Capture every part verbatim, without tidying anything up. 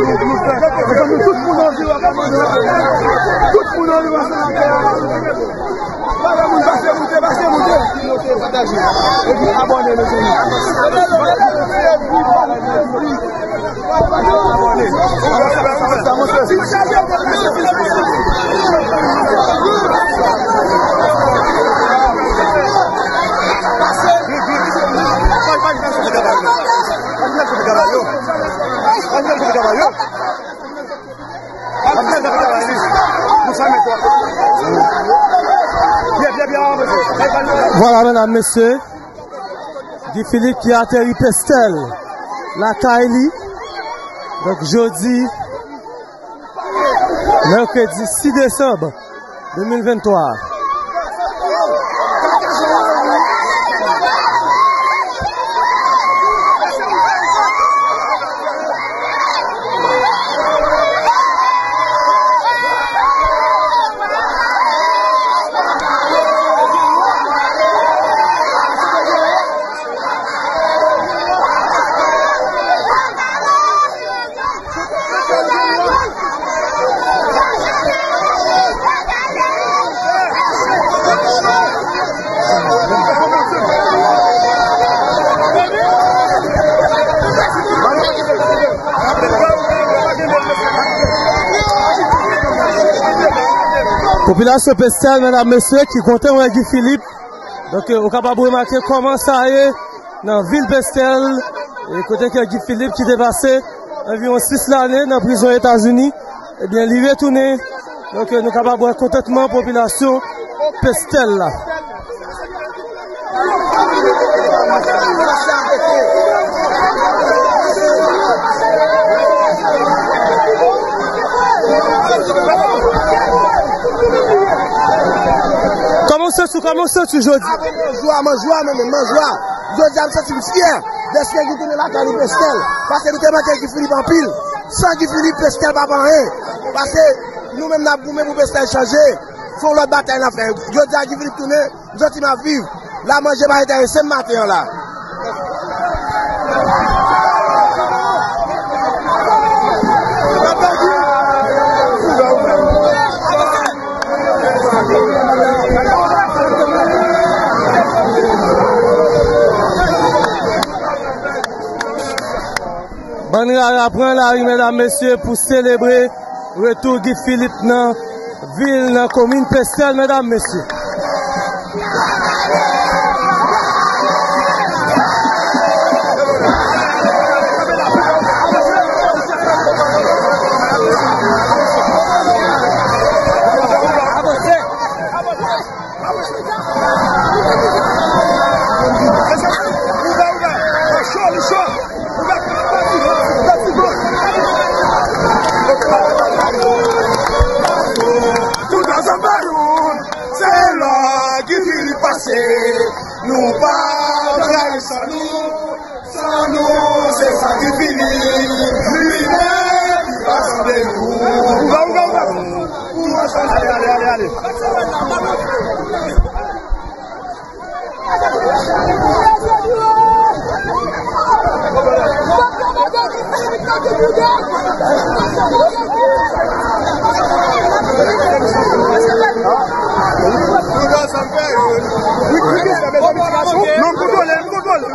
Tout moun anvi wè kòman nou fè. Tout moun anvi wè sa n ap fè a. Pale moun, pase moute, pase moute. Pataje. Epi abòne, mezanmi. Abòne. Vwala, medam, mesye, Guy Philippe ki ateri Pestèl lakay li. Donk, jodi, mèkredi sis desanm de mil venntwa. Popilasyon Pestèl, medam, mesye, ki kontan wè Guy Philippe. Donk, ou kapab remake kòman sa ye nan vil Pestèl, e kote ke Guy Philippe ki te pase anviwon sis lane nan prizon Etazini, ebyen, li retounen. Donk, nou kapab wè kontantman popilasyon Pestèl la. Kòman w santi w, kòman w santi w jodi? Mwen jwa, mwen jwa, mwen menm, mwen jwa. Jodi a, m santi m fyè dèske Guy tounen lakay li Pestèl. Paske nou te manke Guy Philippe anpil. San Guy Philippe, Pestèl pa pa anyen. Paske nou menm n ap goumen pou Pestèl chanje. Se yon lòt batay n ap fè. Jodi a, Guy Philippe tounen, m santi m ap viv. La manje pa enterese m maten an la. Bann rara pran lari, medam, mesye, pou selebre retou Guy Philippe nan vil, nan komin Pestèl, medam, mesye. Tout ansanm pa youn, se la Guy Philippe pase, nou pa trayi san nou. San nou, se sa ki fini. Lidè ki rasanble nou. Ouga, ouga, ouga. Pou nou ansanm. Ale, ale, ale, ale. Non, m kontwole, m kontwole.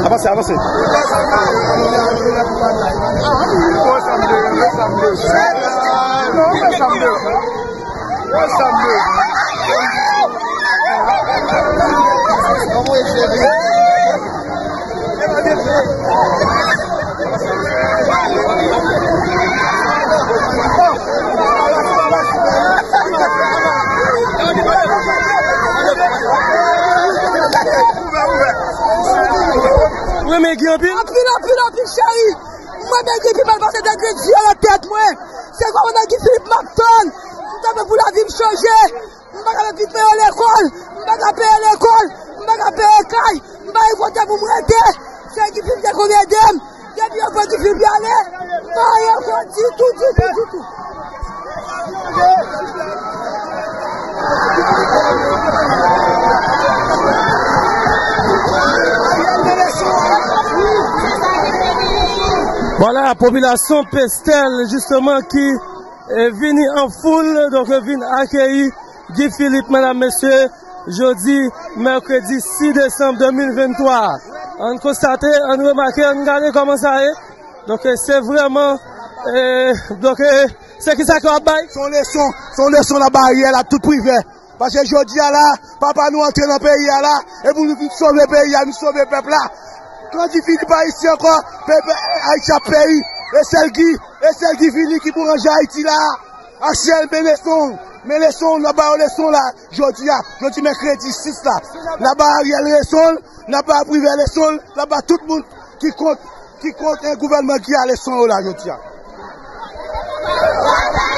Avanse, avanse. Ou renmen Guy anpil? Anpil, anpil, anpil, cheri. Mwen, men Guy pi mal pase de grenn zye nan tèt mwen. Se kòmandan Guy Philippe m ap tann. M ta vle pou lavi m chanje. M pa ka fè pitit mwen yo lekòl. M pa ka peye lekòl. M pa ka peye kay. M pa gen kote pou m rete. Se Guy Philippe te konn ede m. Depi yo pran Guy Philippe ale, m pa anyen ankò ditou, ditou, ditou. Vwala, popilasyon Pestèl, jisteman, ki, eh, vini an foul, donk, eh, vin akeyi Guy Philippe, medam, mesye, jodi, mèkredi sis desanm de mil venntwa. Ann konstate, ann remake, ann gade kòman sa ye. Donk, eh, se vrèman, eh, donk, eh, se kisa ke w ap bay? Se yon leson, se yon leson nan baryè la, tout privè. Paske jodi a la, papa nou antre nan peyi a la, e pou nou vin sove peyi a, vin sove pèp la. Kan Guy Philippe pa isi ankò, pèp Ayiti ap peri. E sèl Guy, e sèl Guy Philippe ki pou ranje Ayiti la. Asyèl, men leson, men leson, n ap ba yo leson la, jodi a, jodi mèkredi sis la. N ap ba Ariel leson, n ap ba Privè leson, n ap ba tout moun ki kont, ki kont, eh, gouvènman Guy a leson yo la jodi a.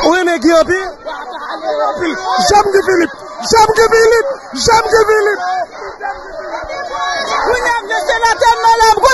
Ou renmen Guy anpil? Anpil. Janm Guy Philippe! Janm Guy Philippe! Janm Guy Philippe! Kounye a, mesye, la tèlman la, gwo